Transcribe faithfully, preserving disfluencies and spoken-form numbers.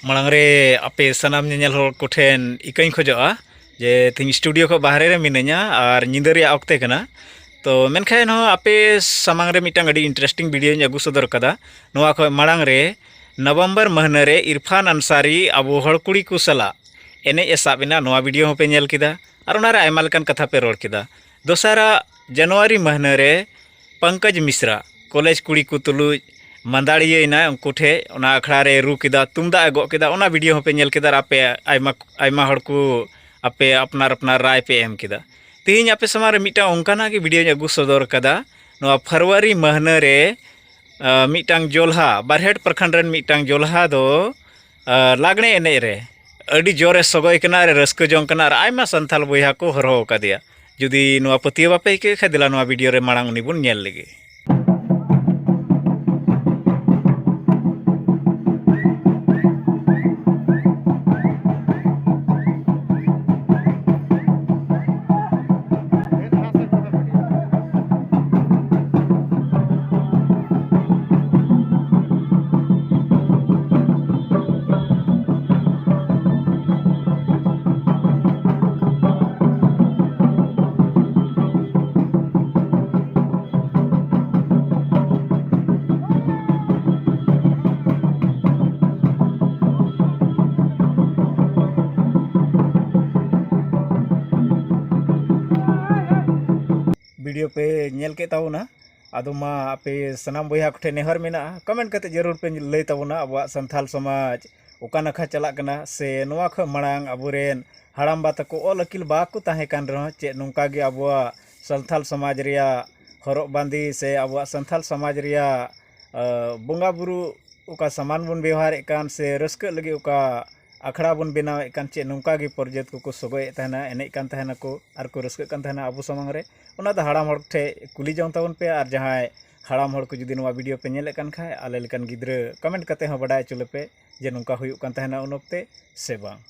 ᱢᱟᱲᱟᱝ ᱨᱮ ᱟᱯᱮ ᱥᱟᱱᱟᱢ ᱧᱮᱧᱮᱞ ᱦᱚᱲ ᱠᱚᱴᱷᱮᱱ ᱤᱠᱟᱹᱧ ᱠᱷᱚᱡᱚᱜᱼᱟ ᱡᱮ ᱛᱮᱦᱮᱧ ᱥᱴᱩᱰᱤᱭᱳ ᱠᱷᱚᱱ ᱵᱟᱦᱨᱮ ᱨᱮ ᱢᱤᱱᱟᱹᱧᱟ ᱟᱨ ᱧᱤᱫᱟᱹ ᱨᱮᱭᱟᱜ ᱚᱠᱛᱮ ᱠᱟᱱᱟ᱾ ᱛᱚ ᱢᱮᱱᱠᱷᱟᱱ ᱦᱚᱸ ᱟᱯᱮ ᱥᱟᱢᱟᱝ ᱨᱮ ᱢᱤᱫᱴᱟᱝ ᱟᱹᱰᱤ ᱤᱱᱴᱟᱨᱮᱥᱴᱤᱝ ᱵᱷᱤᱰᱤᱭᱳᱧ ᱟᱹᱜᱩ ᱥᱚᱫᱚᱨ ᱠᱟᱫᱟ᱾ ᱱᱚᱣᱟ ᱠᱷᱚᱱ ᱢᱟᱲᱟᱝ ᱨᱮ ᱱᱚᱵᱷᱮᱢᱵᱚᱨ ᱢᱟᱹᱦᱱᱟᱹ ᱨᱮ ᱤᱨᱯᱷᱟᱱ ᱟᱱᱥᱟᱨᱤ ᱟᱵᱚ ᱦᱚᱲ ᱠᱩᱲᱤ ᱠᱚ ᱥᱟᱞᱟᱜ ᱮᱱᱮᱡ ᱮ ᱥᱟᱵ ᱮᱱᱟ, ᱱᱚᱣᱟ ᱵᱷᱤᱰᱤᱭᱳ ᱦᱚᱸᱯᱮ ᱧᱮᱞ ᱠᱮᱫᱟ᱾ ᱟᱨ ᱚᱱᱟᱨᱮ ᱟᱭᱢᱟ ᱞᱮᱠᱟᱱ ᱠᱟᱛᱷᱟ ᱯᱮ ᱨᱚᱲ ᱠᱮᱫᱟ᱾ ᱫᱚᱥᱟᱨᱟᱜ ᱡᱟᱱᱩᱣᱟᱨᱤ ᱢᱟᱹᱦᱱᱟᱹ ᱨᱮ ᱯᱚᱝᱠᱚᱡᱽ ᱢᱤᱥᱨᱟ ᱠᱚᱞᱮᱡᱽ ᱠᱩᱲᱤ ᱠᱚ ᱛᱩᱞᱩᱡ ᱢᱟᱸᱫᱟᱲᱤᱭᱟᱹᱭᱮᱱᱟᱭ᱾ ᱩᱱᱠᱩ ᱴᱷᱮᱡ ᱚᱱᱟ ᱟᱠᱷᱲᱟ ᱨᱮ ᱨᱩ ᱠᱮᱫᱟ, ᱛᱩᱢᱫᱟᱜ ᱮ ᱜᱚᱜ ᱠᱮᱫᱟ, ᱚᱱᱟ ᱵᱷᱤᱰᱤᱭᱳ ᱦᱚᱸᱯᱮ ᱧᱮᱞ ᱠᱮᱫᱟ᱾ ᱟᱨ ᱟᱯᱮ ᱟᱭᱢᱟ, ᱟᱭᱢᱟ ᱦᱚᱲ ᱠᱚ ᱟᱯᱮ ᱟᱯᱱᱟᱨ ᱟᱯᱱᱟᱨ ᱨᱟᱭ ᱯᱮ ᱮᱢ ᱠᱮᱫᱟ᱾ ᱛᱮᱦᱮᱧ ᱟᱯᱮ ᱥᱟᱢᱟᱝ ᱨᱮ ᱢᱤᱫᱴᱟᱝ ᱚᱱᱠᱟᱱᱟᱜ ᱜᱮ ᱵᱷᱤᱰᱤᱭᱳᱧ ᱟᱹᱜᱩ ᱥᱚᱫᱚᱨ ᱠᱟᱫᱟ᱾ ᱱᱚᱣᱟ ᱯᱷᱮᱵᱽᱨᱩᱣᱟᱨᱤ ᱢᱟᱹᱦᱱᱟᱹ ᱨᱮ ᱟᱸ, ᱢᱤᱫᱴᱟᱝ ᱡᱚᱞᱦᱟ, ᱵᱟᱨᱦᱮᱴ ᱯᱨᱚᱠᱷᱚᱸᱰ ᱨᱮᱱ ᱢᱤᱫᱴᱟᱝ ᱡᱚᱞᱦᱟ ᱫᱚ, ᱟᱸ, ᱞᱟᱜᱽᱬᱮ ᱮᱱᱮᱡ ᱨᱮ ᱟᱹᱰᱤ ᱡᱳᱨᱮ ᱥᱚᱜᱚᱭ ᱠᱟᱱᱟ ᱟᱨ ᱨᱟᱹᱥᱠᱟᱹ ᱡᱚᱝ ᱠᱟᱱᱟ ᱟᱨ ᱟᱭᱢᱟ ᱥᱟᱱᱛᱟᱞ ᱵᱚᱭᱦᱟ ᱠᱚ ᱦᱚᱨᱦᱚ ᱟᱠᱟᱫᱮᱭᱟ᱾ ᱡᱩᱫᱤ ᱱᱚᱣᱟ ᱯᱟᱹᱛᱭᱟᱹᱣ ᱵᱟᱯᱮ ᱟᱹᱭᱠᱟᱹᱣ ᱠᱷᱟᱱ, ᱫᱮᱞᱟ ᱱᱚᱣᱟ ᱵᱷᱤᱰᱤᱭᱳ ᱨᱮ ᱢᱟᱲᱟᱝ ᱩᱱᱤ ᱵᱚᱱ ᱧᱮᱞ ᱞᱮᱜᱮ᱾ ᱵᱷᱤᱰᱤᱭᱳ ᱯᱮ ᱧᱮᱞ ᱠᱮᱫ ᱛᱟᱵᱚᱱᱟ᱾ ᱟᱫᱚ ᱢᱟ ᱟᱯᱮ ᱥᱟᱱᱟᱢ ᱵᱚᱭᱦᱟ ᱠᱚᱴᱷᱮᱱ ᱱᱮᱦᱚᱨ ᱢᱮᱱᱟᱜᱼᱟ, ᱠᱚᱢᱮᱱᱴ ᱠᱟᱛᱮ ᱡᱟᱹᱨᱩᱲ ᱯᱮ ᱞᱟᱹᱭ ᱛᱟᱵᱚᱱᱟ ᱟᱵᱚᱣᱟᱜ ᱥᱟᱱᱛᱟᱞ ᱥᱚᱢᱟᱡᱽ ᱚᱠᱟ ᱱᱟᱠᱷᱟ ᱪᱟᱞᱟᱜ ᱠᱟᱱᱟ, ᱥᱮ ᱱᱚᱣᱟ ᱠᱷᱚᱱ ᱢᱟᱲᱟᱝ ᱟᱵᱚᱨᱮᱱ ᱦᱟᱲᱟᱢᱵᱟ ᱛᱟᱠᱚ ᱚᱞ ᱟᱹᱠᱤᱞ ᱵᱟᱠᱚ ᱛᱟᱦᱮᱸ ᱠᱟᱱ ᱨᱮᱦᱚᱸ ᱪᱮᱫ ᱱᱚᱝᱠᱟ ᱜᱮ ᱟᱵᱚᱣᱟᱜ ᱥᱟᱱᱛᱟᱞ ᱥᱚᱢᱟᱡᱽ ᱨᱮᱭᱟᱜ ᱦᱚᱨᱚᱜ ᱵᱟᱸᱫᱮ ᱥᱮ ᱟᱵᱚᱣᱟᱜ ᱥᱟᱱᱛᱟᱞ ᱥᱚᱢᱟᱡᱽ ᱨᱮᱭᱟᱜ, ᱟᱹ, ᱵᱚᱸᱜᱟ ᱵᱩᱨᱩ ᱚᱠᱟ ᱥᱟᱢᱟᱱ ᱵᱚᱱ ᱵᱮᱣᱦᱟᱨᱮᱫ ᱠᱟᱱ ᱥᱮ ᱨᱟᱹᱥᱠᱟᱹᱜ ᱞᱟᱹᱜᱤᱫ ᱚᱠᱟ ᱟᱠᱷᱲᱟ ᱵᱚᱱ ᱵᱮᱱᱟᱣᱮᱫ ᱠᱟᱱ, ᱪᱮᱫ ᱱᱚᱝᱠᱟ ᱜᱮ ᱯᱚᱨᱡᱟᱹᱛ ᱠᱚᱠᱚ ᱥᱚᱜᱚᱭᱮᱫ ᱛᱟᱦᱮᱱᱟ, ᱮᱱᱮᱡ ᱠᱟᱱ ᱛᱟᱦᱮᱱᱟᱠᱚ ᱟᱨ ᱠᱚ ᱨᱟᱹᱥᱠᱟᱹᱜ ᱠᱟᱱ ᱛᱟᱦᱮᱱᱟ ᱟᱵᱚ ᱥᱟᱢᱟᱝ ᱨᱮ? ᱚᱱᱟ ᱫᱚ ᱦᱟᱲᱟᱢ ᱦᱚᱲ ᱴᱷᱮᱱ ᱠᱩᱞᱤ ᱡᱚᱝ ᱛᱟᱵᱚᱱ ᱯᱮ, ᱟᱨ ᱡᱟᱦᱟᱸᱭ ᱦᱟᱲᱟᱢ ᱦᱚᱲ ᱠᱚ ᱡᱩᱫᱤ ᱱᱚᱣᱟ ᱵᱷᱤᱰᱤᱭᱳ ᱯᱮ ᱧᱮᱞᱮᱫ ᱠᱟᱱ ᱠᱷᱟᱡ, ᱟᱞᱮ ᱞᱮᱠᱟᱱ ᱜᱤᱫᱽᱨᱟᱹ ᱠᱚᱢᱮᱱᱴ ᱠᱟᱛᱮ ᱦᱚᱸ ᱵᱟᱰᱟᱭ ᱦᱚᱪᱚ ᱞᱮᱯᱮ ᱡᱮ ᱱᱚᱝᱠᱟ ᱦᱩᱭᱩᱜ ᱠᱟᱱ ᱛᱟᱦᱮᱱᱟ ᱩᱱ ᱚᱠᱛᱮ ᱥᱮ ᱵᱟᱝ᱾